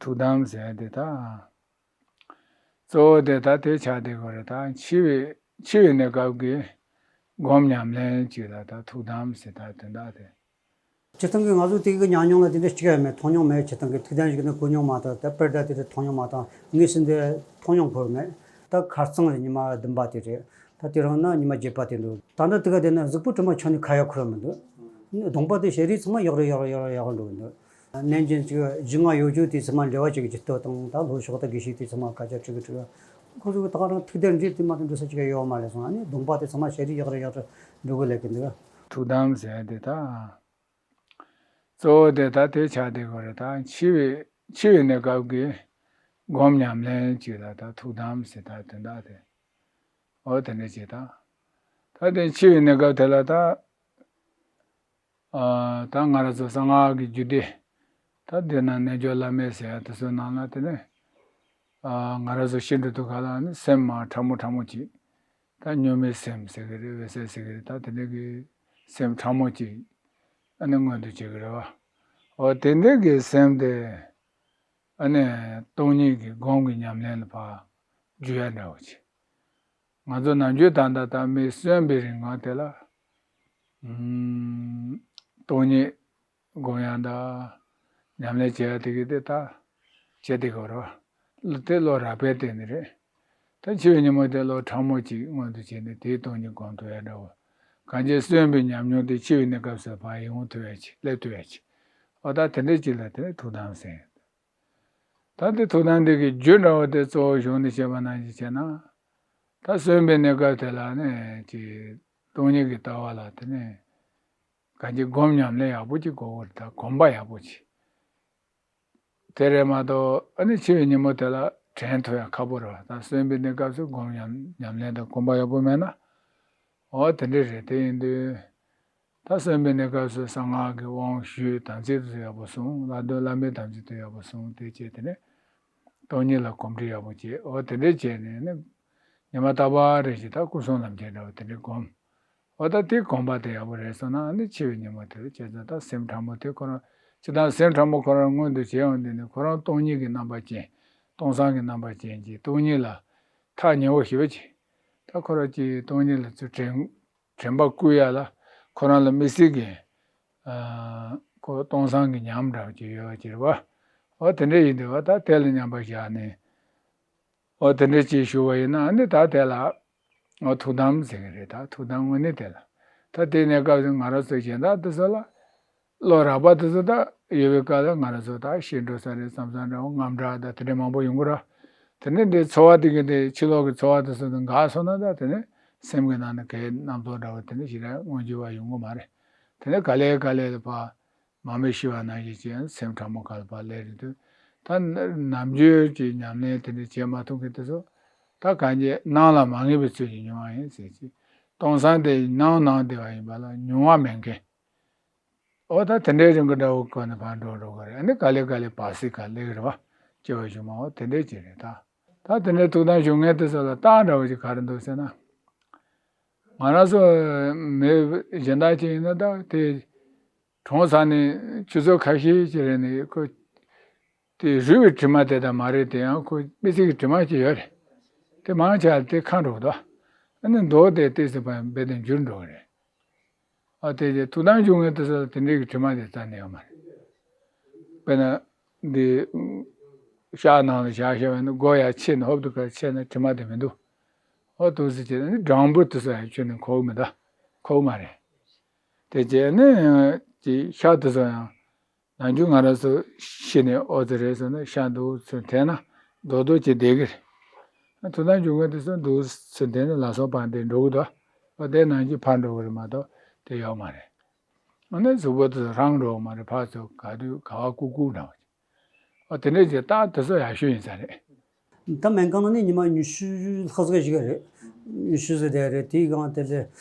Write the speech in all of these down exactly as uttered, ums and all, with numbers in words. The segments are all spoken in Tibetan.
ཐུགས་དམ་ཟེར་ཡ་དེ་ད། གཙོ་བོ་དེ་ད་དེ་ཆགས་བསྡད་ཡོད་རེད། ད་འཆི་བའི་འཆི་བའི་གནས་སྐབས་ཀྱི་སྒོམ་ཉམས་ལེན་ཅིག་ལ་ད་ཐུགས་དམ་ཟེར། ད་དོན་དག་དེ། སྤྱིར་བཏང་གི་ང་ཚོ་དེ་གི་ཉམས་མྱོང་ལ་དེ་འདྲ་གཅིག་ཡང་མེད། མཐོང་མྱོང་མེད། སྤྱིར་བཏང་གི་ཐུགས་དམ་ཞིག་ནི་གོ་མྱོང་མ་གཏོགས། ད་དཔེར་ད་དེ་འདྲ་མཐོང་མྱོང་མ་གཏོགས། ངས་ཟིན་དེ་མཐོང་མྱོང་ཁོར་མེད། ད་ཁ་རྩང་རེད། ཉི་མ་བདུན་པ་དེ་རེད། ད་དེ་རིང་ན་ཉི་མ་བརྒྱད་པ་དེ་འདུག་ད་ལྟ་དེ་ག་དེ་ན་གཟུགས་པོ་དྲི་མ་ཁྱོན་ནས་ཁ་ཡག་ཁོར་མི་འདུག་གདོང་པ་དེ་ཤེས་རིག་ཚང་མ་ཡག་རེད། ཡག་རེད། ཡག་རེད། ཡག་རེད་འགྲོ་གི་འདུག་ནན་ཅན་གྱི་བཞི་ལྔ་ཡོད་རྒྱུ་དེ་ཚང་མ་འབྲེལ་བ་བྱེད་ཀྱི་ཇུས་གཏོགས་དང་། ད་ལྷོ་ཕྱོགས་དང་དགེ་བཤེས་དེ་ཚང་མ་སྐད་ཆ་དྲི་གི་དྲི་གི། ཁོ་ཚོ་གི་ད་ག་རང་ཐུགས་དེར་འདྲེ་དེ་མ་གཏོགས་འགྲོ་ས་ཅིག་ཡོད་མ་རེད་སོང་། ཨ་ནི་གདོང་པ་དེ་ཚང་མ་ཤེས་རིག་ཡག་རེད། ཡག་རེད་འགྲོ་གི་ལབ་ཀྱི་འདུག་ཐུགས་དམ་ཟེར་དེ་ད། གཙོ་བོ་དེ་ད་དེ་ཆགས་བསྡད་ཡོད་རེད། ད་འཆི་བའི་འཆི་བའི་གནས་སྐབས་ཀྱི་སྒོམ་ཉམས་ལེན་ཅིག་ལ་ད་ཐུགས་དམ་ཟེར། ད་དོན་དག་དེ། འོ་དེ་འདྲ་བྱེད་ད། ད་དེ་འཆི་བའི་གནས་སྐབས་དེ་ལ་ད། ཨ། ད་ང་རང་ཚོ་གསང་སྔགས་ཀྱི་རྒྱུད་སྡེ། ད་དེ་ན་རྣལ་འབྱོར་བླ་མེད་ཟེར་ཡ་དེ་ཚོའི་ནང་ལ་དེ་ནས། ཨ། ང་རང་ཚོ་ཤི་འགྲོ་དུས་ག་ལ་ནི་སེམས་མ་ཕྲ་མོ་ཕྲ་མོ་ཅིག་ད་གཉུག་མའི་སེམས་ཟེར་གི་རེད། འོད་གསལ་ཟེར་གི་རེད། ད་དེ་འདྲ་གི་སེམས་ཕྲ་མོ་ཅིག་ཨ་ནི་མངོན་དུ་བྱེད་གི་རེད་བ། འོ་དེ་འདྲ་གི་སེམས་དེ་ཨ་ནི་སྟོང་ཉིད་ཀྱི་སྒོམ་གྱི་ཉམས་ལེན་ལ་ཕར་འཇུག་ཡ་འདྲ་བོ་ཅིག་ང་ཚོ་ནམ་རྒྱུན་ད་ལྟ་ད་མི་གསོན་པའི་རིང་ལ་དེ་ལ། ཨུམ། སྟོང་ཉིད་སྒོམ་ཡ་དང་ཉམས་ལེན་བྱེད་ཡ་དེ་གི་དེ་ད་བྱེད་དེ་གོ་རོ། དེ་བློ་རགས་པས་བལྟས་ནི་རེད། ད་འཆི་བའི་ཉིན་མོ་དེ་བློ་ཕྲ་མོ་ཅིག་མངོན་དུ་བྱས་ནས་དེའི་སྟོང་ཉིད་སྒོམ་ཐུབ་ཡ་འདྲ་བོ། གང་ཅི་གསོན་པའི་ཉམས་མྱོང་དེ་འཆི་བའི་གནས་སྐབས་སུ་ཕར་ཡིད་འོང་ཐུབ་ཡ་ཅིག་སླེབས་ཐུབ་ཡ་ཅིག་འོ་ད་དེ་འདྲ་ཅིག་ལ་དེ་ཐུགས་དམ་ཟེར། ད་དེ་ཐུགས་དམ་འདི་གི་རྒྱུ་འདྲ་བོ་དེ་གཙོ་བོ་གཞུང་ནས་བཤད་པ་ནང་བཞིན་བྱས་ན། ད་གསོན་པའི་གནས་སྐབས་དེ་ལ་ནི་ཅིག་སྟོང་ཉིད་ཀྱི་ལྟ་བ་ལ་དེ་ནས་གང་ཅི་སྒོམ་ཉམས་ལེན་ཡག་པོ་ཅིག་དགོས་ཀྱི་རེད། ད་གོམས་པ་ཡག་པོ་ཅིག་དེ་རེད་མ་གཏོགས་ཨ་ནི་འཆི་བའི་ཉིན་མོ་དེ་ལ་དྲན་ཐུབ་ཡ་ཁག་པོ་རེད་བ། ད་གསོན་པའི་གནས་སྐབས་སུ་སྒོམ་ཉམས་ཉམས་ལེན་དང་གོམས་པ་ཡག་པོ་མེད་ན། འོ་དེ་འདྲ་རེད། དེ་ཡིན་དུས། ད་གསོན་པའི་གནས་སྐབས་སུ་གསང་སྔགས་ཀྱི་དབང་ཞུས། དམ་ཚིག་དེ་ཚོ་ཡག་པོ་སྲུང་། ལྷ་གདོན་བླ་མའི་དམ་ཚིག་དེ་ཡག་པོ་སྲུང་། དེ་བྱས་དེ་ནས་སྟོང་ཉིད་ལ་གོམས་འདྲིས་ཡག་པོ་བྱེད། འོ་དེ་འདྲ་བྱས་ནས་ནི་ཉི་མ་རྟག་པ་རེ་བཞིན་ད་སྐུ་གསུམ་ལམ་ཁྱེར་འདྲ་བོ་དེ་འདྲ་སྒོམ། འོ་ད་དེ་གོམས་པ་དེ་ཡག་པོ་རེད་སོང་ན་ནི་འཆི་བའི་ཉིན་མོ་དེར་བྱས་ཙང་ད་སེམས་ཕྲ་མོ་དེ་ཁོ་རང་ཅི་ལྟར་སེམས་ཕྲ་མོ་ཁོ་རང་མངོན་དུ་བྱེད་ཡོང་དུས་ནི་ཁོ་རང་སྟོང་ཉིད་ཀྱི་རྣམ་པ་ཅན། སྟོང་སང་གི་རྣམ་པ་ཅན་གྱི་སྟོང་ཉིད་ལ་ཐག་ཉེ་བོ་ཞེ་པོ་ཅིག་ད་ཁོ་རང་ཅིག་སྟོང་ཉིད་ལ་ཚུར་དྲན། དྲན་པ་བསྐུལ་ཡ་ལ་ཁོ་རང་ལ་དམིགས་བསལ་གྱི། ཨ། ཁོ་སྟོང་སང་གི་ཉམས་འདྲ་བ་ཅིག་ཡོད་པ་ཅིག་རེད་བ། འོ་དེ་འདྲ་ཡིན་དུས་བ་ད་དེ་ལ་མཉམ་པར་བཞག་ནས། འོ་དེ་འདྲ་ཅིག་ཞུ་བ་ཡིན་ན་ཨ་ནི་ད་དེ་ལ། འོ་ཐུགས་དམ་ཟེར་གི་རེད། ད་ཐུགས་དམ་དངོས་གནས་དེ་ལ། ད་དེ་གནས་སྐབས་སུ་ང་རང་ཚོ་གཞན་དག་དེ་ཚོ་ལ། བློ་རགས་པ་དེ་ཚོ་ད་ཡོད་པའི་སྐབས་ལ་ང་རང་ཚོ་ད་ཤི་འགྲོ་ས་རེད་བསམ་བསམ་འདྲ་བོ་དངངས་སྐྲག་ད་དེ་འདྲ་མང་པོ་ཡོང་གི་ར། དེ་ནས་འདི་ཚོར་བ་དེ་གི་དེ་ཕྱི་ལོགས་ཀྱི་ཚོར་བ་དེ་ཚོ་དང་འགག་སོང་ན་ད་དེ་ནས་སེམས་ཀྱི་ནང་ནས་གའི་རྣམ་རྟོག་འདྲ་བོ་དེ་འདྲ་ཞིག་ར་མངོན་གྱུར་བ་ཡོང་གི་མ་རེད། དེ་ནས་ག་ལེ་ག་ལེ་ལ་ཕར་མར་མེ་ཤི་བ་ནང་བཞིན་བྱས་སེམས་ཕྲ་མོ་ག་ལ་ཕར་སླེབས་རེད་དུས། ད་ནམ་རྒྱུན་གྱི་ཉམས་ལེན་དེ་འདྲ་བྱེད་མ་ཐུབ་མཁན་དེ་ཚོ་ད་གང་ཅི་སྣང་ལ་མ་ངེས་པའི་ཚུལ་གྱིས་མྱོང་བ་ཡིན་ཟེར་གྱི། སྟོང་སང་དེ་སྣང་སྣང་བསྡད་པ་ཡིན་པ་ལ་མྱོང་བ་མེད་མཁན། འོ་ད་དེ་འདྲའི་རིང་གི་འདྲ་བོ་གོ་ནས་ཕར་འགྲོ་འགྲོ་གི་རེད། ཨ་ནི་ག་ལེ་ག་ལེ་བར་སྲིད་ག་ལེ་གི་རེད་བ། སྐྱེ་བ་གཞུག་མ་འོ་དེ་འདྲའི་ཅིག་རེད་ད། ད་དེ་འདྲའི་ཐུགས་དམ་བཞུགས་མཁན་དེ་ཚོ་ལ་རྟགས་འདྲ་བོ་ཅིག་ག་རེ་འདུག་ཟེར་ན། ང་རང་ཚོ་མི་གཞན་དག་ཅིག་ཡིན་ན་ད་དེ་གྲོངས་ཚར་ནས་ཆུ་ཚོད་ཁ་ཤས་ཅིག་རེད་ནས་ཁོ། དེ་རུལ་བའི་དྲི་མ་དེ་ད་མ་རེད། དེ་ཡང་ཁོ་དམིགས་བསལ་གྱི་དྲི་མ་ཅིག་ཡོད་རེད། དེ་མང་ཆེ་བ་དེ་ཁ་འགྲོ་གི་འདུག་ཨ་ནི་མདོག་དེ་ཏོག་ཙམ་ཕར་རྦད་དེ་འགྱུར་འགྲོ་གི་རེད། ཨ་དེ་རྗེས་ཐུགས་དམ་བཞུགས་མཁན་དེ་ཚོ་ལ་དེ་འདྲའི་གི་དྲི་མ་དེ་རྩ་ནས་ཡོད་མ་རེད། དཔེར་ན། འདི། ཤ་ནང་ལ་བཞག་བཞག་པ་ནི་སྒོ་ཡར་ཕྱེ་ནས་ཧོབ་ཏེ་ཁར་ཕྱེ་ན་དྲི་མ་དེ་མི་འདུག་ཨོ་ཏོག་ཙམ་བྱས་ནས་སྦྲང་བུ་དེ་ཚོ་ཡང་ཁྱོན་ནས་འཁོར་གི་མི་འདུག་འཁོར་གི་མ་རེད། དེ་རྗེས་ནི། ཅིག་ཤ་དེ་ཚོ་ཡང་། ནམ་རྒྱུན་ང་རང་ཚོ་ཤི་ནས་ཨོ་ཙི་རེད་ཟེར་ན་ཤ་འདུག་ཚུར་འཐེན་ན་རྡོག་རྡོག་ཅིག་བསྡད་ཀྱི་རེད། ཐུགས་དམ་བཞུགས་མཁན་དེ་ཚོ་འདུག་ཚུར་འཐེན་ནས་ལག་ཟུང་བར་འདེད་འགྲོ་གི་འདུག་ཨོ་དེ་ནང་བཞིན་ཕར་འགྲོ་གི་རེད་མ་གཏོགས་དེ་ཡོད་མ་རེད། ཨ་ནི་གཟུགས་པོ་དེ་ཚོ་ཧྲང་འགྲོ་གི་མ་རེད། ཕར་ཚུར་ག་དུས་ག་བ་ལྐུག་ལྐུག་འདྲ་བ་ཅིག་ཨོ་དེ་འདྲའི་ཅིག་རྟགས་དེ་ཚོ་ཡག་ཤོས་ཡིན་ས་རེད། ད་སྨན་ཁང་ནང་ནས་ཉི་མ་ཉི་ཤུ་ལྷག་ཙམ་ཞིག་རེད། ཉི་ཤུ་ཙམ་བསྡད་རེད། དེའི་སྒང་དེ་ལས་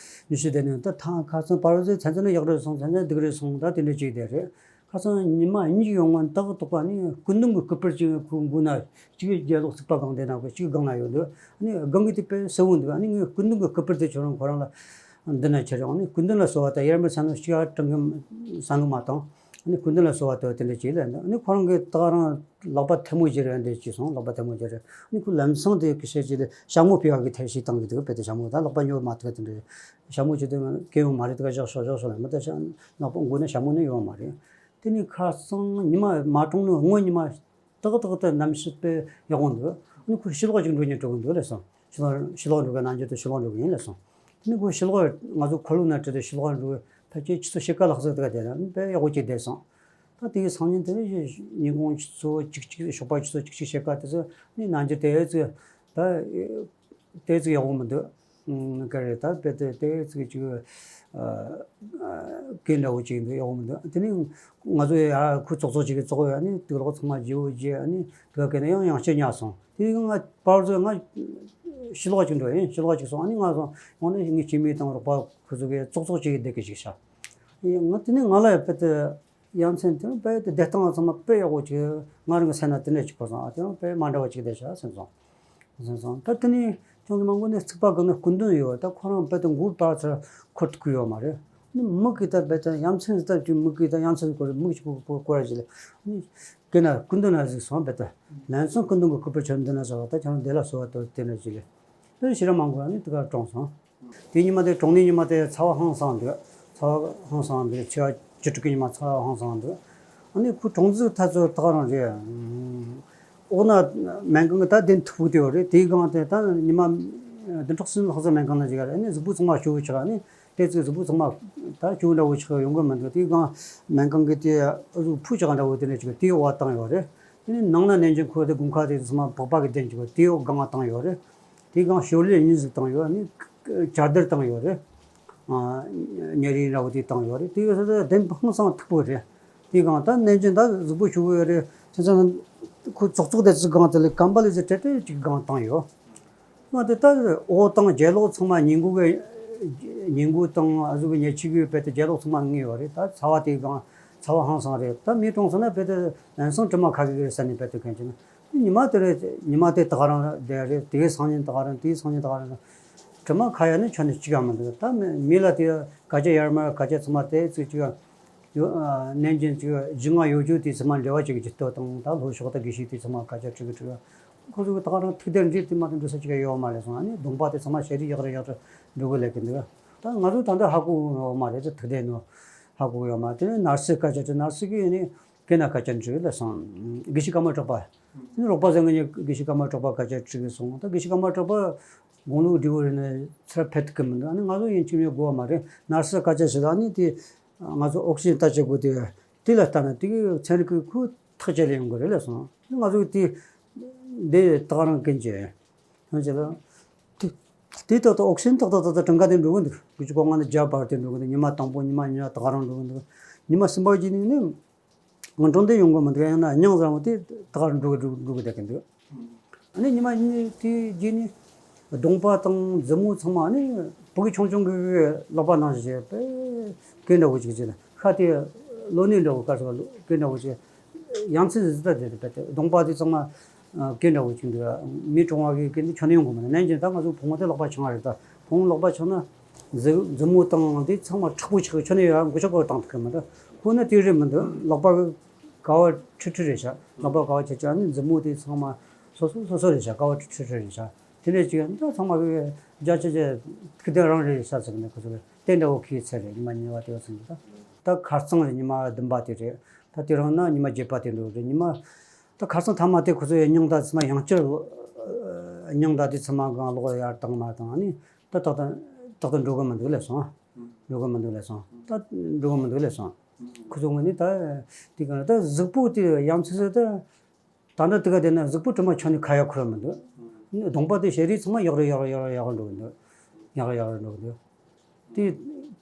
ཉི་ཤུ་བསྡད་ནས་ད་ཐང་ཁ་སང་བར་ཙམ་ཚན་ཚན་ན་ཡག་རེད་སོང་། ཚན་ཚན་སྡུག་རེད་སོང་། ད་དེ་འདྲ་ཅིག་བསྡད་རེད། ཁ་སང་ཉི་མ་གཉིས་ཡོང་ང་ཏག་ཏག་པ་ནི་སྐུ་མདུན་གྱི་སྐུ་པར་ཅིག་ཁོའི་མགོ་ན་གཅིག་རྒྱབ་ལོགས་ཚིགས་པ་སྒང་དེ་ན་གོ་གཅིག་སྒང་ན་ཡོད་འདུག་ཨ་ནི་སྒང་གི་དེ་དཔེ་གསལ་བོ་འདུག་ཨ་ནི་ངས་སྐུ་མདུན་གྱི་སྐུ་པར་དེ་ཁྱོད་རང་ཁོ་རང་ལ་འདི་ན་ཁྱེར་ཡོང་། ཨ་ནི་སྐུ་མདུན་ལ་གསོལ་བ་ད་ཡར་མར་ཚང་ན་ཤི་ཡ་སྤྲང་གི་བསམ་གི་མ་བཏང་། ཨ་ནི་སྐུ་མདུན་ལ་གསོལ་བ་དོར་དེ་འདྲ་བྱས་ལ། ཨ་ནི་ཁོ་རང་གིས་ད་ག་རང་ལག་པ་ཐལ་མོ་སྦྱར་རེ་འདྲ་བྱས་སོང་། ལག་པ་ཐལ་མོ་སྦྱར་རེ། ཨ་ནི་ཁོ་ལམ་སང་དེ་གི་བཤད་ཀྱི་ལ་ཞྭ་མོ་ཕུལ་བ་གི་ཐབས་ཤེས་བཏང་གི་འདུག་དཔེ་དེ་ཞྭ་མོ་ད་ལག་པ་ཉོ་མ་ཐུབ་དེ་འདྲ། ཞྭ་མོ་ཅི་དེ་སྐྱེ་ཡོང་མ་རེད། དེ་ག་བཞག་ཤོག་བཞག་ཤོག་ལ། མི་ད་ཞྭ་ལག་པ་མགོ་ན་ཞྭ་མོ་ནི་ཡོད་མ་རེད། དེ་ནི་ཁ་སང་ཉི་མ་མ་གྲོངས་ནི་སྔོན་ཉི་མ་ཏག་ཏག་ཏུ་གནམ་གཤིས་དཔེ་ཡག་པོ་འདུག་ཨ་ནི་ཁོ་ཕྱི་ལོགས་ཅིག་འགྲོ་སྙིང་བྲོ་གི་འདུག་ལབ་སོང་། ཕྱི་ལོགས་ཕྱི་ལོགས་འགྲོ་གི། ནང་ཆོས་དུ་ཕྱི་ལོགས་འགྲོ་གི་ཡིན་ལབ་སོང་། དེ་ནས་ཁོ་ཕྱི་ལོགས་ང་ཚོ་འཁོར་ལོ་ན་ཁྲིད་དུ་ཕྱི་ལོགས་འགྲོ་གི། ཕལ་ཆེར་ཆུ་ཚོད་ཕྱེད་ཀ་ལྷག་ཙམ་དེ་ག་བསྡད་ན་དཔེ་ཡག་པོ་ཅིག་བསྡད་སོང་། ད་དེའི་སང་ཉིན་དེ་ཉིན་གུང་ཆུ་ཚོད་གཅིག་གཅིག་ཞོགས་པ་ཆུ་ཚོད་གཅིག་གཅིག་ཕྱེད་ཀ་དེ་ཚོ་ནི་ནང་ཆོས་དེ་ཚོ་ད་དེ་ཚོ་ཡག་པོ་མི་འདུག་ཨུམ། ག་རེ་ད་དཔེ་དེ་དེ་ཚོ་ཅིག་ཨ་ཨ་སྐད་འདྲ་བོ་ཅིག་འདུག་ཡག་པོ་མི་འདུག་དེ་ནས་ང་ཚོ་ཡ་ཁོ་ཙོག་ཙོག་ཅིག་གིས་ཙོག་ཡ་ནི་དུག་ལོག་ཚང་མ་བརྗེ་བོ་བརྗེ། ཨ་ནི་དུག་ག་ནས་ཡང་ཡང་བསྐྱར་ཉལ་སོང་། དེ་ང་བར་དུ་ང་ཕྱི་ལོགས་ཅིག་འགྲོ་ཡིན། ཕྱི་ལོགས་ཅིག་སོང་། ཨ་ནི་ང་སོང་ཡོང་ནས་ངའི་སྐྱེ་དམན་དང་རོགས་པ་ཁོ་ཚོ་གིས་ཙོག་ཙོག་ཅིག་བསྡད་གི་ཅིག་བྱ། ང་དེ་ནས་ང་ལ་དཔེ་དེ་ཡ་མཚན་དེ་དཔེ་དེ་བསྡད་སྟངས་ཚང་མ་དཔེ་ཡག་པོ་ཅིག་ང་རང་གི་སེམས་ན་དེ་འདྲ་ཅིག་གོ་སོང་། ཨ་དེ་རང་དཔེ་མ་འདྲ་བ་ཅིག་བསྡད་བྱ་སེམས་སོང་། སེམས་སོང་། ད་དེ་ནས་ཁྱོད་ཀྱི་མང་པོ་ནས་ཚིག་པ་གི་ནི་སྐུ་མདུན་ཡོད། ད་ཁོ་རང་དཔེ་དེ་མགོ་བཏགས་ཚར་འཁོར་དུ་བསྐོས་ཡོད་མ་རེད། ནི་མིག་གིས་ད་དཔེ་དེ་ཡ་མཚན་ཟིག་ད་ཅིག་མིག་གིས་ད་ཡ་མཚན་ཟིག་གོ་རེད། མིག་ཅིག་གོ་གོ་གོ་ར་ཅིག་ལ་ནི་སྐེ་ན་སྐུ་མདུན་ན་གཟིགས་སོང་། དཔེ་དེ་ལན་སང་སྐུ་མདུན་གྱི་སྐུ་པར་ཁྱོད་མདུན་ན་བཞག་ད་ཁྱོད་རང་དེ་ལ་གསོལ་བ་དོར་དེ་འདྲ་ཅིག་ལས། དེ་ཕྱི་ར་མང་པོ་ནི་དེ་ག་གྲོངས་སོང་། དེ་ཉི་མ་དེ་གྲོངས་ནི་ཉི་མ་དེ་ཚ་བ་ཧང་སང་འདུག་ཚ་བ་ཧང་སང་འདུག་ཕྱི་བ་བཅུ་དྲུག་གི་ཉི་མ་ཚ་བ་ཧང་སང་འདུག་ཨ་ནི་ཁོ་གྲོངས་ཚུལ་ཐ་ཚོད་ད་ག་རང་རེད། འོག་ན་སྨན་ཁང་གི་ད་དེ་མཐུག་པོ་དེ་ཡོད་རེད། དེའི་སྒང་དེ་ད་ཉི་མ་བདུན་ཕྲག་གསུམ་ལྷག་ཙམ་སྨན་ཁང་ན་བཞུགས་ཡ་རེད། ཨ་ནི་གཟུགས་པོ་ཚང་མ་སྐྱོ་བོ་ཆགས། ཨ་ནི་དེ་ཚོའི་གཟུགས་པོ་ཚང་མ་ད་སྐྱོ་བོ་འདྲ་བོ་ཆགས་ཡོང་གི་མི་འདུག་དེའི་སྒང་སྨན་ཁང་གི་དེ་ཨ་ཟུག་ཕུ་ཆགས་འདྲ་བོ་དེ་འདྲ་ཅིག་དེའི་འོག་བཏང་ཡོད་རེད། དེ་ནི་ནང་ན་ནན་ཅིང་ཁོ་དེ་དགུན་ཁ་དེ་ཚང་མ་པགས་པ་གི་དེ་འདྲ་ཅིག་དེའི་འོག་སྒང་བཏང་ཡོད་རེད། དེའི་སྒང་ཞོར་ལས་གཉིས་ཟིག་བཏང་ཡོད། ཨ་ནི་བཅའ་སྡེར་བཏང་ཡོད་རེད། ཨ་ཉལ་རིང་འདྲ་བོ་དེ་བཏང་ཡོད་རེད། དེ་ཡོད་ས་དེ་བདེན་པ་ཧང་སང་མཐུག་པོ་རེད། དེའི་སྒང་ད་ནན་ཅིང་ད་གཟུགས་པོ་ཞུ་གི་ཡོད་རེད། ཁྱེད་ཚང་ཁོ་ཙོག་ཙོག་དེ་ཚོའི་སྒང་དེ་ལས་སྐམ་པ་ལས་ཚེ་ཏྲེ་ཏྲེ་ཅིག་སྒང་བཏང་ཡོད། ང་དེ་ད་འོག་དང་རྒྱབ་ལོགས་ཚང་མ་ཉིན་གུང་གི་ཉིན་གུང་དང་ཨ་ཟུག་གི་ཉལ་ཆས་གི་དཔེ་དེ་རྒྱབ་ལོགས་ཚང་མ་ངེས་ཡོད་རེད། ད་ཚ་བ་དེའི་སྒང་ཚ་བ་ཧང་སང་རེད། ད་མི་གྲོངས་སོང་ན་དཔེ་དེ་ལན་སང་དྲི་མ་ཁ་གི་རེད་ཟེར་ནས་དཔེ་དེ་མཁན་ཅིག་ན། ཉི་མ་དེ་རེད། ཉི་མ་དེ་ད་ག་རང་རེད། དེ་གའི་སང་ཉིན་ད་ག་རང་། དེའི་སང་ཉིན་ད་ག་རང་། དྲི་མ་ཁ་ཡ་ནི་ཁྱོན་ནས་གཅིག་ཡང་མི་འདུག་ད་མི་མི་ལ་དེ་སྐད་ཆ་ཡར་མར་སྐད་ཆ་ཚང་མ་དེ་ཚོ་གཅིག་ཡང་ཡོད། ཨ་ནན་ཅིང་གཅིག་ཡང་སྒང་ཡོད་རྒྱུ་དེ་ཚང་མ་འབྲེལ་བ་གཅིག་གི་ཇུས་གཏོགས་དང་། ད་ལྷོ་ཕྱོགས་ད་དགེ་བཤེས་དེ་ཚང་མ་སྐད་ཆ་དྲི་གི་དྲི་གི། ཁོ་ཚོ་གི་ད་ག་རང་ཐུགས་བདེ་འདྲི་དེ་མ་གཏོགས་འགྲོ་ས་གཅིག་ཡང་ཡོད་མ་རེད་སོང་། ཨ་ནི་གདོང་པ་དེ་ཚང་མ་ཞལ་རས་ཡག་རེ་ཡག་རེ་འགྲོ་གི་ལས་ཀྱི་འདུག་ད་ང་ཚོ་ད་ལྟ་ཧ་གོ་ཡོད་མ་རེད། ད་ཐུགས་བདེ་ནོ་ཧ་གོ་ཡོད་མ་རེད། དེ་ནི་ནར་སི་སྐད་ཆ་དྲི། ནར་སི་གི་ནི་སྐད་ན་སྐད་ཆ་འདྲི་ལ་སོང་། དགེ་བཤེས་ཀརྨ་གྲགས་པ། ནི་རོགས་པ་ཟེར་ང་གཉིས་དགེ་བཤེས་ཀརྨ་གྲགས་པ་སྐད་ཆ་དྲི་གི་སོང་། ད་དགེ་བཤེས་ཀརྨ་གྲགས་པ་དགུང་ལོ་བགྲེས་པོ་རེད་ནས་ཚུར་ཕེབས་ཐུབ་ཀྱི་མི་འདུག་ཨ་ནི་ང་ཚོ་ཡིན་གཅིག་མིན་དགོས་པ་མ་རེད། ནར་སི་སྐད་ཆ་ཞིག་ལ་ནི་དེ་ང་ཚོ་ཨོག་སི་ཇན་ལྟ་བྱེད་དགོས་དེ་དེ་ལ་ལྟ་ན་དེ་གི་ཚན་རིག་གི་ཁོ་ཐག་བཅད་ལས་ཡོང་གི་རེད་ལ་སོང་། ང་ཚོ་དེ་འདི་ད་ག་རང་ཀུན་གྱི་ཡང་ཅི་ལ་དེ་དེ་ཏག་ཏག་ཨོག་སི་ཇན་ཏག་ཏག་ཏག་ཏག་གྲངས་ཀ་དེ་འགྲོ་གི་འདུག་དགུ་བཅུ་གོ་ལྔ་ནས་བརྒྱ་བར་དེ་འགྲོ་གི་འདུག་ཉི་མ་དང་པོ་ཉི་མ་གཉིས་པ་ད་ག་རང་འགྲོ་གི་འདུག་ཉི་མ་གསུམ་པ་བརྒྱུད་ནས་ནི། ང་གྲོང་སྡེ་ཡོང་གི་མི་འདུག་ཡང་ན་སྙིང་བཟང་བོ་དེ་ད་ག་རུ་འགྲོ་གི་འགྲོ་གི་བསྡད་ཀྱི་འདུག་ཨ་ནི་ཉི་མ་གཉིས་དེའི་རྗེས་ནས་གདོང་པ་དང་མཛུབ་མོ་ཚང་མ་ནི་ཕྲུ་གུ་ཆུང་ཆུང་གི་ལག་པ་ནང་བཞིན་བྱས་པས་སྐད་འདྲ་བོ་ཅིག་བྱས་ནས། ཤ་དེ་ལོ་ནས་འདྲ་བོ་ག་ཟེར་བ་སྐད་འདྲ་བོ་ཅིག་ཡ་མཚན་ཟིག་ད་དེ་རེད་པས། གདོང་པ་དེ་ཚང་མ་སྐད་འདྲ་བོ་ཅིག་འདུག་མི་གྲོངས་པ་གི་སྐད་འདི་ཁྱོན་ནས་ཡོང་གི་མི་འདུག་ནན་ཅིང་ད་ང་ཚོ་བུ་མོ་དེ་ལག་པ་འཆང་བ་རེད། ད་བུ་མོ་ལག་པ་འཆང་ན། མཛུབ་མཛུབ་མོ་དང་དེ་ཚང་མ་མཁྲེགས་པོ་ཆགས། ཁྱོན་ནས་ཡང་མགོ་ཆག་པོ་བཏང་ཐུབ་ཀྱི་མི་འདུག་ཁོ་ན་དེ་རེད་མི་འདུག་ལག་པ་ག་བ་ཁྲི་ཁྲི་རེད་ཤག་ལག་པ་ག་བ་ཆེ་ཆེ་ནི་མཛུབ་མོ་དེ་ཚང་མ་སོ་སོ་སོ་སོ་རེད་ཤག་ག་བ་ཁྲི་ཁྲི་རེད་ཤག་དེ་འདྲ་ཅིག་འདི་ཚང་མ་གི་རྒྱ་ཆེ་ཆེ་ཐུགས་བདེ་རང་རེད་ཤག་ཟེར་གི་ནས་ཁོ་ཚོ་གི་དེ་འདྲ་བོ་ཁྱེད་ཚེ་རེད། ཉི་མ་གཉིས་པ་དེ་བ་ཚང་གི་ད་ད་ཁ་རྩང་རེད། ཉི་མ་བདུན་པ་དེ་རེད། ད་དེ་རིང་ན་ཉི་མ་བརྒྱད་པ་དེ་འགྲོ་རེད། ཉི་མ་ད་ཁ་རྩང་ཐ་མ་དེ་ཁོ་ཚོ་ཡི་སྙིང་ད་ཚང་མ་ཡང་བསྐྱར་སྙིང་ད་དེ་ཚང་མ་གང་ལོག་ཡར་བཏང་མ་བཏང་ནི། ད་ཏག་ཏག་ཏག་ཏག་འགྲོ་གི་མི་འདུག་ལབ་སོང་། འགྲོ་གི་མི་འདུག་ལབ་སོང་། ད་འགྲོ་གི་མི་འདུག་ལབ་སོང་། ཁོ་ཚོ་ངོས་ནས་ད་དེ་ག་ད་གཟུགས་པོ་དེ་ཡ་མཚན་ཟེར་ད། ད་ལྟ་དེ་ག་དེ་ན་གཟུགས་པོ་དྲི་མ་ཁྱོན་ནས་ཁ་ཡ་ཁོ་ར་མི་འདུག་གདོང་པ་དེ་ཞལ་རས་ཚང་མ་ཡག་རུ་ཡག་རུ་ཡག་རུ་ཡག་རུ་འགྲོ་གི་འདུག་ཡག་རུ་ཡག་རུ་འགྲོ་གི་འདུག་དེ་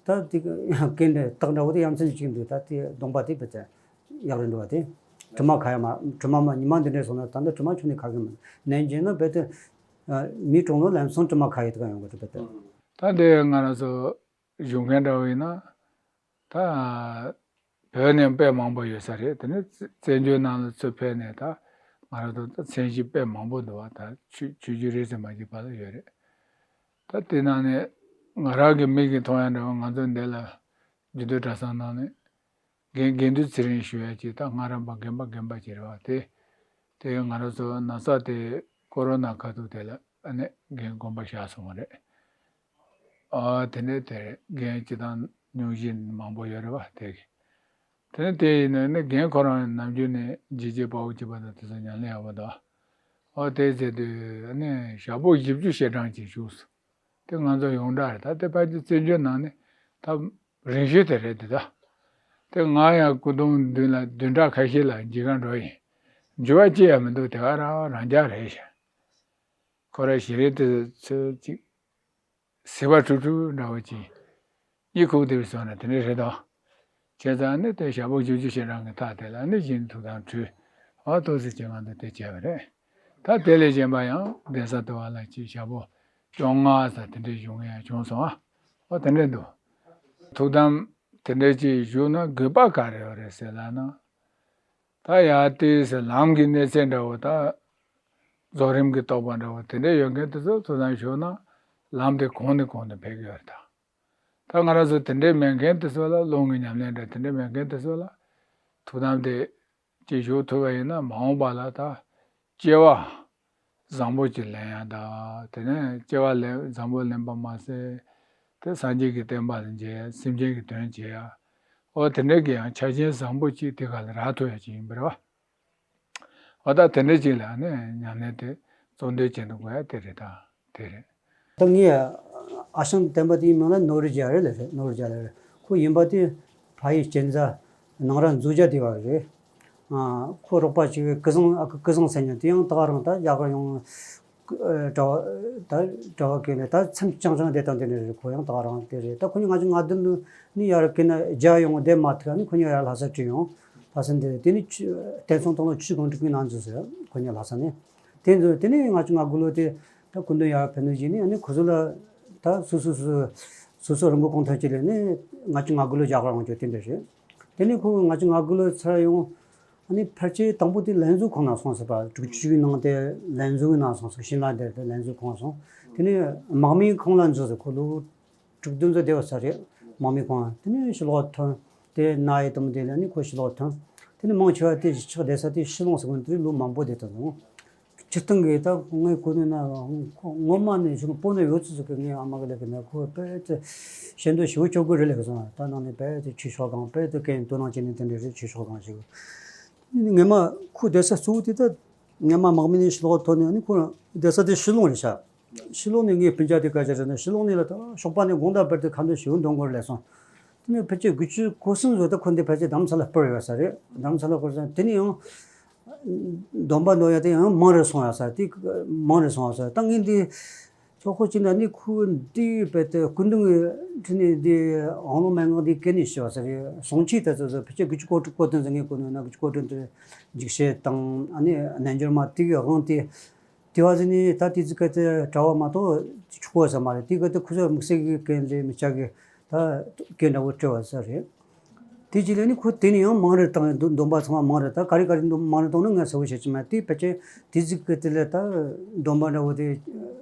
ད་དེ་ག་སྐད་འདྲ་སྟག་འདྲ་བོ་དེ་ཡ་མཚན་ཅིག་འདུག་ད་དེ་གདོང་པ་དེ་བུ་ཚ་ཡག་རུ་འགྲོ་བ་དེ། དྲི་མ་ཁ་ཡ་མ་དྲི་མ་མ་ཉི་མ་འདི་འདྲ་སོང་ན་ད་ལྟ་དྲི་མ་ཁྱོན་ནས་ཁ་གི་མི་འདུག་ནན་ཅིང་ན་རྦད་དེ། མི་གྲོངས་ལོ་ལམ་སང་དྲི་མ་ཁ་ཡི་དུ་ག་ཡོང་གི་རེད་པས་ད། ད་འདི་ང་རང་ཚོ་བཞུགས་མཁན་འདྲ་བོ་ཡིན་ན་ད་བོད་ནས་དཔེ་མང་པོ་ཡོད་ས་རེད། དེ་ནས་བཙན་བྱོལ་ནང་ལ་ཚུར་ཕེབས་ནས་ད་ང་རང་ཚོ་ད་མཚན་གཞི་དཔེ་མང་པོ་འདུག་བ། ད་ཆོས་ཆོས་བརྒྱུད་རེ་ཟིན་མ་བརྒྱུད་བར་ལ་ཡོད་རེད། ད་དེ་ནང་ནས་ང་རང་གི་མིག་གིས་མཐོང་ཡ་འདྲ་བོ་ང་ཚོ་འདི་ལ་རྒྱུད་སྟོད་གྲྭ་ཚང་ནང་ནས། རྒན་དགེ་འདུན་ཚེ་རིང་ཞུ་ཡ་ཅིག་ད་སྔ་རམ་པ་རྒན་པ་རྒན་པ་ཅིག་རེད་བ། དེ་དེ་ང་རང་ཚོ་ན་ཚ་དེ་ཀོ་རོ་ན་ཁ་ཐུག་དེ་ལ་ཨ་ནི་རྒན་དགོན་པ་བཞག་སོང་བ་རེད། ཨ་དེ་ནས་དེ་རེད། རྒན་སྤྱི་བཏང་སྙུང་གཞི་མང་པོ་ཡོད་རེད་བ། དེ་གི་དེ་ནས་དེ་ཡིན་ནས་ནི་རྒན་ཁོ་རང་ནམ་རྒྱུན་ནས་ཇི་ཇི་དཔའ་བོ་སྐྱིད་པ་དང་དེ་ཚོ་ཉམས་ལེན་ཡག་པོ་འདུག་ཨོ་དེ་ཟེར་དུས་ཨ་ནི་ཞག་པོ་བཞི་བཅུ་ཞེ་གྲངས་ཅིག་བཞུགས་སོང་། དེ་ང་ཚོ་ཡོངས་གྲགས་རེད། ད་དེ་ཕལ་ཆེར་བཙན་བྱོལ་ནང་ནས་ད་རིང་ཤོས་དེ་རེད་དེ། ད་དེ་ང་ཡང་སྐུ་གདུང་མདུན་ལ་བདུན་ཕྲག་ཁ་ཤས་ལ་མཇལ་ཁ་འགྲོ་ཡིན། འགྱུར་བ་ཅི་ཡང་མི་འདུག་དེ་ག་རང་རང་རྐྱ་རེད་ཤག་ཁོ་ར་ཞི་རེད་དེ་ཚོ་ཅིག་ཟིལ་པ་འཁྲུག་འཁྲུག་འདྲ་བོ་ཅིག་གཉིད་ཁུག་བསྡད་པའི་བཟོ་འདྲ་དེ་འདྲ་རེད་དོ། བྱས་ཙང་ནི་དེ་ཞག་པོ་བཅུ་བཅུ་ཞེ་གྲངས་ཀྱི་ཐག་དེ་ལ་ནི་གཞི་ནས་ཐུགས་དམ་ཁྲུས། ཨ་ཏོག་ཙི་ཅིག་ང་ཚོ་དེ་བྱས་པ་རེད། ད་དེ་ལས་གཞན་པ་ཡང་གདན་ས་དུ་བ་ལ་ཅིག་ཞག་པོ་བཅོ་ལྔ་ཙམ་དེ་འདྲའི་བཞུགས་མཁན་ཡང་བྱུང་སོང་ཨ། ཨོ་དེ་འདྲ་འདུག་ཐུགས་དམ་དེ་འདྲ་ཅིག་བཞུགས་ན་དགོས་པ་ག་རེ་ཡོད་རེད་ཟེར་ལབ་ན། ད་ཡ་དེ་ཟེར་ལམ་གྱི་གནས་ཚད་འདྲ་བོ་ད། རྫོགས་རིམ་གྱི་རྟོགས་པ་འདྲ་བོ་དེ་འདྲ་ཡོད་མཁན་དེ་ཚོ་ཐུགས་དམ་བཞུགས་ན་ལམ་དེ་གོང་ནས་གོང་དུ་འཕེལ་གྱི་ཡོད་རེད་ད། ད་ང་རང་ཚོ་དེ་འདྲ་མེད་མཁན་དེ་ཚོ་ལ་སློབ་དཔོན་གྱི་ཉམས་ལེན་འདྲ་དེ་འདྲ་མེད་མཁན་དེ་ཚོ་ལ་ཐུགས་དམ་དེ་ཅིག་བཞུགས་ཐུབ་པ་ཡིན་ན་མ་འོངས་པ་ལ་ད་སྐྱེ་བ་བཟང་པོ་ཅིག་ལེན་ཡ་ད། དེ་ནས་སྐྱེ་བ་ལེན་བཟང་པོ་ལེན་པ་མ་ཟད་དེ་སངས་རྒྱས་ཀྱི་བསྟན་པ་ལ་མཇལ་ཡ་སེམས་ཅན་གྱི་དོན་བྱེད་ཡ། ཨོ་དེ་འདྲ་གི་ཡང་ཆ་རྐྱེན་བཟང་པོ་ཅིག་དེ་ག་ལ་རག་ཐུབ་ཡ་ཅིག་ཡིན་པ་རེད་བ། འོ་ད་དེ་འདྲ་ཅིག་ལ་ནི་ཉམས་ལེན་དེ་གཙོ་འདོན་བྱེད་དུ་དགོས་ཡ་དེ་རེད་ད། དེ་རེད། ད་ངས་ཨ་ཞང་བསྟན་པ་དེའི་མིང་ལ་ནོར་བུ་རྒྱལ་རེད་ལ་རེད། ནོར་བུ་རྒྱལ་ལ་རེད། ཁོ་ཡིན་པ་དེ་ཕ་ཡུལ་གཅན་ཚ་ནང་ར་མཛོ་རྒྱ་སྡེ་བ་རེད། ཨ་ཁོ་རོགས་པ་ཅིག་གི་ཀི་བཟང་ཨ་ཁུ་ཀི་བཟང་ཟེར་མཁན་དེ་ཡང་ད་ག་རང་ད་རྒྱ་གར་ཡོང་། ཨ་གྲྭ་བ་ད་གྲྭ་བ་ཀུན་ལ་ད་མཚམས་རྐྱང་རྐྱང་བསྡད་དང་དེ་འདྲ་རེད། ཁོ་ཡང་ད་ག་རང་དེ་རེད། ད་ཁོ་གཉིས་ང་ཚོ་ང་བདུན་ནི་ཡར་ཀི་ན་རྒྱ་ཡོང་བསྡད་མ་ཐུབ་ནི་ཁོ་གཉིས་ཡར་ལྷ་ས་ཁྲིད་ཡོང་། ལྷ་ས་འདིར་དེ་ནི་ཆུ་བསྟན་སྲུང་སྟོང་ལོ་ཆུ་གང་དྲུག་གི་ནང་འཛུལ་ཟེར་ཁོ་གཉིས་ལྷ་ས་ནས་དེ་འཛུལ། དེ་ནས་ང་ཚོ་ང་དགུ་ལོ་དེ་ད་སྐུ་མདུན་ཡར་ཕེབས་ནས་བཞིན་ནས་ཨ་ནི་ཁོ་ཚོ་ལ་ད་སོ་སོ་སོ་སོ་སོ་རང་གི་གོང་ཐོན་ཅིག་ལས་ནས་ང་ཚོ་ང་དགུ་ལོ་རྒྱ་གར་འོང་རྒྱུ་དེ་འདྲ་རེད། དེ་ནས་ཁོ་ང་ཚོ་ང་དགུ་ལོ་ཚར་ཡོང་། ཨ་ནི་ཕལ་ཆེར་དང་པོ་དེ་ལྷན་རྫོང་ཁང་ལ་སོང་ཟེར་བ། དྲུག་ཅུའི་ནང་དེ་ལྷན་རྫོང་གི་ནང་སོང་ཟེར། ཤིང་ལ་དེ་དེ་ལྷན་རྫོང་ཁང་སོང་། དེ་ནས་དམག་མིའི་ཁང་ལ་འཛུལ་ཟེར། ཁོ་ལོ་དྲུག་བདུན་ཙམ་བསྡད་པ་ས་རེད། དམག་མིའི་ཁང་དེ་ནས་ཕྱི་ལོགས་ཐོན། དེ་ན་ཡི་དམ་དེ་ལ་ནི་ཁོ་ཕྱི་ལོགས་ཐོན། དེ་ནས་མང་ཆེ་བ་དེ་ཕྱག་བསྡད་ས་དེ་ཕྱི་ལོགས་སུ་ཀུན་དེ་ལོ་མང་པོ་བསྡད་དང་སོང་། སྤྱིར་བཏང་གི་ད་ངའི་གོ་ནས་ན་ཁོ་ངོ་མ་ནས་ཞུ་པོ་ནས་ཡོད་ཚུལ་ཟེར་གི། ངའི་ཨ་མ་གི་ལབ་གི་ན་ཁོ་དཔེ་དེ་ཤེས་འདོད་ཞེ་པོ་ཅོག་གི་རེད་ལབ་གི་སོང་། ད་ནང་ནས་དཔེ་དེ་ཆོས་ཕྱོགས་གང་དཔེ་དེ་གན་དོ་སྣང་བྱེད་ནས་དེ་འདྲ་རེད། ཆོས་ཕྱོགས་གང་ཞིག་ངས་མ་ཁོ་བསྡད་ས་གཙོ་བོ་དེ་ད་ངས་མ་དམག་མི་ནས་ཕྱི་ལོགས་ཐོན་ནས་ཨ་ནི་ཁོ་བསྡད་ས་དེ་ཕྱི་ལོགས་རེད་ཤག་ཕྱི་ལོགས་ནས་ངའི་སྤུན་ཀྱག་དེ་སྐད་ཆ་དྲིས་ན་ཕྱི་ལོགས་ནས་ལ་ད་ཞོགས་པ་ནས་དགོང་དག་བར་དུ་ཁ་འདོན་ཞེ་པོ་འདོན་དགོས་རེད་ལབ་སོང་། དེ་ནས་ཕལ་ཆེར་དགུ་བཅུ་གོ་གསུམ་བཟོ་ད་ཁོ་འདི་ཕལ་ཆེར་རྡ་རམ་ས་ལ་སྤོར་ཡོད་ས་རེད། རྡ་རམ་ས་ལ་སྤོར་ས་དེ་ནས་ཡང་སྡོམ་པ་འདོན་ཡ་དེ་ཡང་མང་རུ་སོང་ཡ་ས་དེ་མང་རུ་སོང་ཡ་ས། ད་ངས་འདི་ཚོགས་ཁོ་ཅི་ན་ནི་ཁོ་འདི་བས་ཏེ་སྐུ་མདུན་གྱི་ཁྲི་ནས་འདི་ཨང་ལོ་མན་ངག་འདི་སྐད་ནས་ཞུ་བ་ས་རེད། གསུང་ཆོས་དེ་ཚོ་ཚོ་ཕལ་ཆེར་དགུ་བཅུ་གོ་དྲུག་གོ་བདུན་ཟེར། ངས་གོ་ནོ་ན་དགུ་བཅུ་གོ་དྲུག་དེ་འཇིགས་བྱེད་དང་ཨ་ནི་རྣལ་འབྱོར་མ་དེ་གི་དབང་དེ། དེ་བ་ཟིན་ནི་ད་དེ་ཚིག་ག་དེ་གྲྭ་བ་མ་གཏོགས་ཆོག་གོ་ས་མ་རེད། དེ་ག་དེ་ཁོ་ཚོ་དམིགས་བསལ་གྱི་སྐད་རེད། མི་ཆག་གི་ད་སྐད་འདྲ་བོ་སྤྲད་བ་ས་རེད། དེ་རྗེས་ལ་ནི་ཁོ་དེ་ནས་ཡང་མང་རུ་བཏང་། སྡོམ་པ་ཚང་མ་མང་རུ། ད་ག་རེ་ག་རེ་སྡོམ་མང་རུ་བཏང་ན་ངས་གསལ་པོ་བཤད་ཀྱི་མེད། དེ་ཕལ་ཆེར་དེ་ཚིག་ག་དེ་ལ་ད་སྡོམ་པ་འདྲ་བོ་དེ་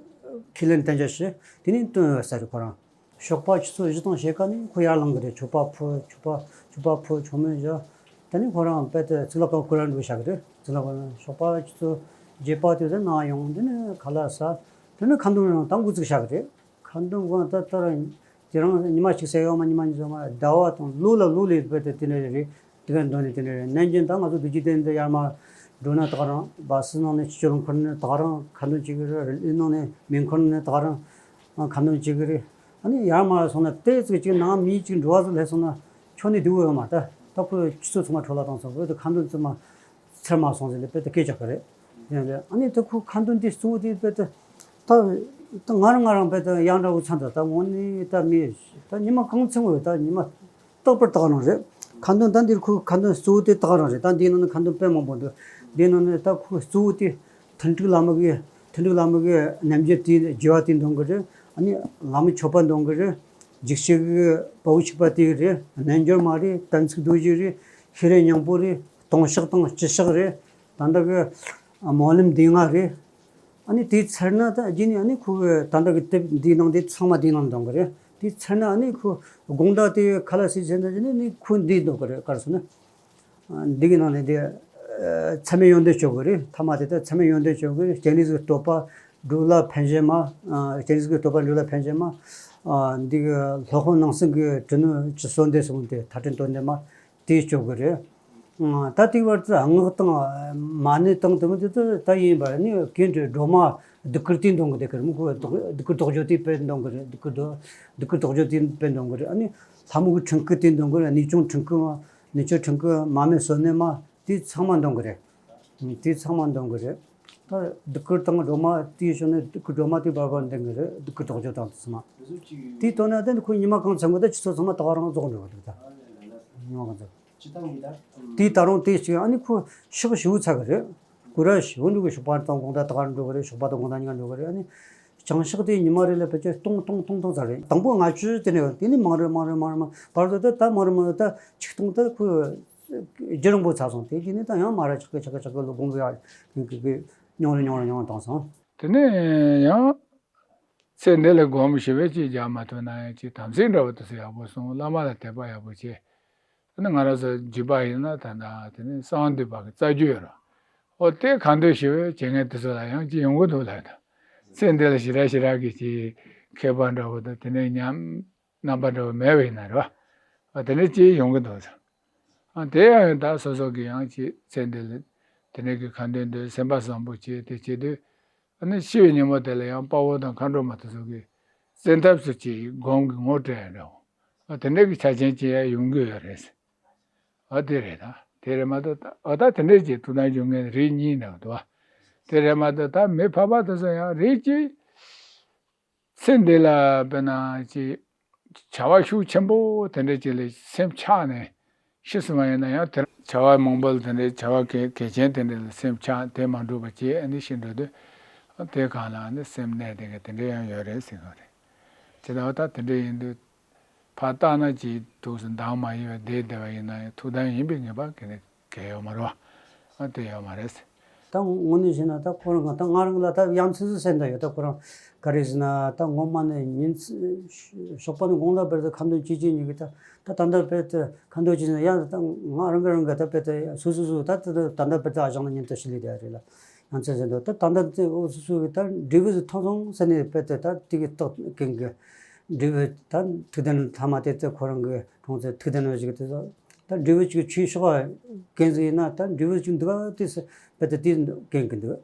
ཁས་ལེན་གཏན་འཇགས་བྱས་དེ་ནས་བཏོན་ཡོད་ས་རེད་ཁོ་རང་། ཞོགས་པ་ཆུ་ཚོད་བཞི་དང་ཕྱེད་ཀ་ནས་ཁོ་ཡར་ལངས་གི་རེད། མཆོད་པ་ཕུལ། མཆོད་པ་མཆོད་པ་ཕུལ། མཆོད་མེ་བཞག་དེ་ནས་ཁོ་རང་དཔེ་དེ་ཚིག་ལ་ཀ་ཁོ་རང་འགྲོ་བཞག་གི་རེད། ཚིག་ལ་ཀ་ཞོགས་པ་ཆུ་ཚོད་བརྒྱད་པ་དེ་ཚོ་ནང་ཡོང་། དེ་ནས་ཁ་ལག་ཟ། དེ་ནས་ཁ་འདོན་རང་ད་འགོ་བཙུགས་བཞག་གི་རེད། ཁ་འདོན་གོང་ད་ལྟ་རང་དེ་རང་ཉི་མ་གཅིག་ཟེར་ཡོད་མ། ཉི་མ་གཉིས་ཟེར་མ། ཟླ་བ་དང་ལོ་ལ་ལོ་ལས་དཔེ་དེ་དེ་འདྲ་རེད། དེ་ག་འདོན་ནས་དེ་འདྲ་རེད། ནན་ཅན་ད་ང་ཚོ་རྡོ་རྗེ་གདན་དུ་ཡར་མར་འགྲོ་ན་ད་ག་རང་། བ་སི་ནང་ནས་ཕྱི་ལོགས་འཁོར་ན་ད་ག་རང་ཁ་འདོན་བྱེད་ཀྱི་རེད། རི་ལི་ནང་ནས་མེ་འཁོར་ན་ད་ག་རང་ཁ་འདོན་བྱེད་ཀྱི་རེད། ཨ་ནི་ཡར་མར་སོང་ན་ཏོག་ཙམ་ཅིག་ནང་མི་གཅིག་འགྲོ་བ་ཚོ་སླེབས་སོང་ན་ཁྱོན་ནས་སྡུག་ཡོད་མ་རེད། ད་ཁོས་ཆུ་ཚོད་ཚང་མ་འཕྲོ་བརླག་བཏང་སོང་། བོད་དུ་ཁ་འདོན་ཙམ་མ་ཚར་མ་སོང་ཟེར་ནས་དཔེ་དེ་སྐད་རྒྱག་གི་རེད། ཡིན་རེད། ཨ་ནི་ད་ཁོ་ཁ་འདོན་དེ་གཙོ་བོ་དེ་དཔེ་དེ་ད་ད་ང་རང་ང་རང་དཔེ་དེ་ཡང་འདྲ་བོ་ཚ་འདྲ། ད་དངོས་གནས་ད་མི་ད་ཉི་མ་གང་ཚང་བས་ད་ཉི་མ་རྟག་པར་ད་ག་རང་རེད། ཁ་འདོན་ད་འདིར་ཁོའི་ཁ་འདོན་གཙོ་བོ་དེ་ད་ག་རང་རེད། ད་འདིའི་ནང་ནས་ཁ་འདོན་དཔེ་མང་པོ་འདུག་འདིའི་ནང་ནས་ད་ཁོའི་གཙོ་བོ་དེ་ཐུན་དྲུག་བླ་མ་གི་ཐུན་དྲུག་བླ་མ་གི་རྣལ་འབྱོར་དེ་རྒྱས་པ་དེ་འདོན་གི་རེད། ཨ་ནི་བླ་མའི་མཆོད་པ་འདོན་གི་རེད། འཇིགས་བྱེད་ཀྱི་དཔའ་བོ་གཅིག་པ་དེ་རེད། རྣལ་འབྱོར་མ་རེད། དམ་ཚིག་རྡོ་རྗེ་རེད། ཤེས་རབ་སྙིང་པོ་རེད། ལྟུང་བཤགས་དང་སྤྱི་བཤགས་རེད། ད་ལྟ་གི་སྨོན་ལམ་སྡེ་ལྔ་རེད། ཨ་ནི་དེ་ཚར་ན་ད་རྗེས་ནས་ཨ་ནི་ཁོ་གི་ད་ལྟ་གི་དེབ་འདིའི་ནང་དེ་ཚང་མ་དེའི་ནང་འདོན་གི་རེད། དེ་ཚར་ན་ནི་ཁོ་དགོང་དག་དེ་ཁ་ལག་ཟས་ཚར་ན་ནི་ཁོ་འདི་འདུག་གི་རེད། ག་རེ་ཟེར་ན། འདི་གི་ནང་ནས་དེ་ཚད་མེད་ཡོན་ཏན་སྤྱོད་དགོས་རེད། ཐ་མ་དེ་ལྟར་ཚད་མེད་ཡོན་ཏན་སྤྱོད་དགོས་རེད། སྤྱན་རས་གཟིགས་བསྟོད་པ་འགྲོ་ལ་ཕན་བྱེད་མ། སྤྱན་རས་གཟིགས་བསྟོད་པ་འགྲོ་ལ་ཕན་བྱེད་མ། འདི་གི་སློབ་དཔོན་ནང་གསན་གྱི་དྲི་ནི་ཅི་གསོལ་འདེབས་གསུངས་ཏེ་མཐའ་དྲན་དོན་ལྡན་མ། དེ་སྤྱོད་དགོས་རེད། ད་དེའི་བར་དུ་སྔགས་དང་མ་ཎི་དང་དེ་མོ་དེ་ཚོ་ད་ཡིན་པ་ནི་གན་དྲི་སྒྲོལ་མ་གདུགས་དཀར་དེ་འདོན་གི་དེ་གར་མི་ཁོ་གདུགས་དཀར་རྡོ་རྗེ་དེ་དཔེ་འདོན་གི་རེད། གདུགས་དཀར་རྡོ་གདུགས་དཀར་རྡོ་རྗེ་དེ་དཔེ་འདོན་གི་རེད། ཨ་ནི་ལྷ་མོ་གི་འཕྲིན་སྐུ་དེ་འདོན་གི་རེད། གནས་ཆུང་འཕྲིན་སྐུ་མ་གནས་ཆུང་འཕྲིན་སྐུ་མ་མེ་གསོལ་ནི་མ་དེ་ཚང་མ་འདོན་གི་རེད། དེ་ཚང་མ་འདོན་གི་རེད། ད་གདུགས་དཀར་དང་སྒྲོལ་མ་དེའི་ཕྱོགས་ནས་གདུགས་དཀར་སྒྲོལ་མ་དེ་བར་བར་འདོན་གི་རེད། གདུགས་དཀར་རྡོ་རྗེ་དང་དེ་ཚང་མ་དེ་འདོན་ན་ད་ཁོ་ཉི་མ་གང་ཚང་གི་ད་ཆུ་ཚོད་ཚང་མ་ད་ག་རང་རྫོགས་འགྲོ་གི་རེད། ད་ཉི་མ་གང་ཚང་། དེ་ད་རུང་དེ་གཅིག་ཨ་ནི་ཁོ་ཕྱག་ཞུ་ཚར་གི་རེད། སྐུ་ར་ཞུ་འགྲོ་གི་ཤོག་པ་དང་དགོང་དག་ད་ག་རང་འགྲོ་གི་རེད། ཤོག་པ་དང་དགོང་དག་གཉིས་ཀ་འགྲོ་གི་རེད། ཨ་ནི་བྱང་ཕྱོགས་དེ་ཉི་མ་རེ་ལ་ཕལ་ཆེར་སྟོང་སྟོང་སྟོང་སྟོང་ཙམ་རེད། དང་པོ་ལྔ་བཅུ་དེ་ནས་དེ་ནི་མང་རུ་མང་རུ་མང་རུ་མང་བར་དུ་ད་ད་མང་རུ་མང་རུ་ད་ཆིག་སྟོང་ད་ཁོ་བརྒྱ་རིང་པོ་ཚར་སོང་། དེ་རྗེས་ནས་ད་ཡང་མ་ར་ཆག་གི་ཆག་གི་ཆག་གི་ལོ་དགུང་གི་ཡ་གི་གི་གི་ཉུང་རུ་ཉུང་རུ་ཉུང་རུ་བཏང་སོང་། དེ་ནས་ཡང་ཚེ་འདི་ལ་སྒོམ་ཞེ་པོ་ཅིག་རྒྱག་མ་ཐུབ་ན་ཡང་ཅིག་དམ་ཚིག་འདྲ་བོ་དེ་ཚོ་ཡག་པོ་སྲུང་། བླ་མ་ལ་དད་པ་ཡག་པོ་བྱེད། ཨ་ནི་ང་རང་ཚོ་རྒྱུད་པ་ཡིན་ན་ད་ལྟ་དེ་ནས་གསང་འདུས་པ་གི་རྩ་རྒྱུད་ཡོད་ར། ཨོ་དེ་ཁ་འདོན་ཞེ་པོ་བྱེད་མཁན་དེ་ཚོ་ལ་ཡང་ཅིག་ཡོང་གི་འདུག་ལབ་ད། ཚེ་འདི་ལ་ཞེ་དྲག་ཞེ་དྲག་གི་ཅིག་མཁས་པ་འདྲ་བོ་དང་དེ་ནས་ཉམས་རྣམ་པ་འདྲ་བོ་མེད་པ་ཡིན་ན་རེད་བ། ཨ་དེ་ནས་ཅིག་ཡོང་གི་འདུག་ཟེར། ཨ་དེ་ཡང་ད་སོ་སོ་གི་ཡང་ཅིག་ཚེ་འདི་ལ་དེ་ནས་གི་ཁ་འདོན་འདོན་སེམས་པ་བཟང་པོ་བྱེད་དེ་བྱེད་དུས། ཨ་ནི་ཤི་བའི་ཉིན་མོ་དེ་ལ་ཡང་དཔའ་བོ་དང་མཁའ་འགྲོ་མ་དེ་ཚོ་གིས་བཙན་ཐབས་སུ་ཅིག་སྒོམ་གྱི་ངོ་སྤྲད་ཡ་འདྲ་བོ། ཨ་དེ་འདྲ་གི་ཆ་རྐྱེན་ཅིག་ཡང་ཡོང་གི་ཡོད་རེད། ཨ་དེ་རེད་ད། དེ་རེད་མ་གཏོགས་ད་ཨ་ད་དེ་འདྲ་ཅིག་ཐུགས་དམ་བསྐྱང་མཁན་རིགས་གཉིས་འདྲ་བོ་འདུག་བ། དེ་རེད་མ་གཏོགས་ད་མི་ཕལ་པ་དེ་ཚོ་ཡང་རིགས་གཅིག་ཚེ་འདི་ལ་དཔེར་ན་ཅིག་བྱ་བ་ཤུགས་ཆེན་པོ་དེ་འདྲ་ཅིག་ལ་སེམས་ཆགས་ནས་ཤི་སོང་བ་ཡིན་ན་ཡང་དེ་བྱ་བ་མང་པོ་ལ་དེ་འདྲ་བྱ་བ་གལ་གལ་ཆེན་དེ་འདྲ་ལ་སེམས་ཆགས་དེ་མ་འགྲུབ་པ་བྱས་ཨ་ནི་ཤི་འགྲོ་དུས་དེ་གང་ལ་ཨ་ནི་སེམས་གནས་དེ་ག་དེ་འདྲ་ཡང་ཡོད་རེད་ཟེར་གི་རེད། ཇི་ལྟར་ད་དེ་འདྲ་ཡིན་དུས་ཕར་བལྟས་ན་ཅིག་ཐུགས་སུ་འདང་མ་ཡིན་པ་བསྡད་བསྡད་པ་ཡིན་ན་ཡང་ཐུགས་དམ་ཡིན་པའི་ངེས་པ་གལ་གལ་ཡོད་མ་རེད་བ། ཨ་དེ་ཡོད་མ་རེད། ད་དངོས་གནས་བྱས་ན་ད་ཁོ་རང་ག་ད་ང་རང་ལ་ད་ཡ་མཚན་ཟིག་སེམས་ད་ཡོད། ད་ཁོ་རང་ག་རེ་ཟེར་ན་ད་ངོ་མ་ནས་ཉིན་ཞོགས་པ་ནས་དགོང་དག་བར་དུ་ཁ་འདོན་བྱེད་ཀྱི་ཉིན་གི་ད་ད་ད་ལྟ་བར་དུ་ཁ་འདོན་བྱེད་ན་ཡང་ད་ང་རང་གི་རང་གི་ད་བར་དུ་སོ་སོ་སོ་ད་ད་ད་ལྟ་བར་དུ་ཨ་ཞང་ན་ཉིན་ད་ཤི་ལི་ད་རེད་ལ། ཡ་མཚན་ཟིན་འདུག་ད་ད་ལྟ་དེ་འུ་སུ་སུ་གི་ད་འབྲས་བུ་ཟིག་ཐོན་སོང་ཟེར་ནས་དཔེ་དེ་ད་དེ་གི་རྟགས་རྐྱེན་གི་འབྲས་བུ་ད་ཐུགས་དམ་ཐ་མ་དེ་ཚེ་ཁོ་རང་གི་གྲོང་ཚོ་ཐུགས་དམ་ཞིག་དེ་ཚོ་ད་འབྲས་བུ་ཅིག་ཆོས་ཕྱོགས་རྐྱེན་ཟིག་ཡིན་ན་ད་འབྲས་བུ་ཅིག་འདུག་ག་དེ་ཚེ་དཔེ་དེ་དེ་རྐྱེན་གི་འདུག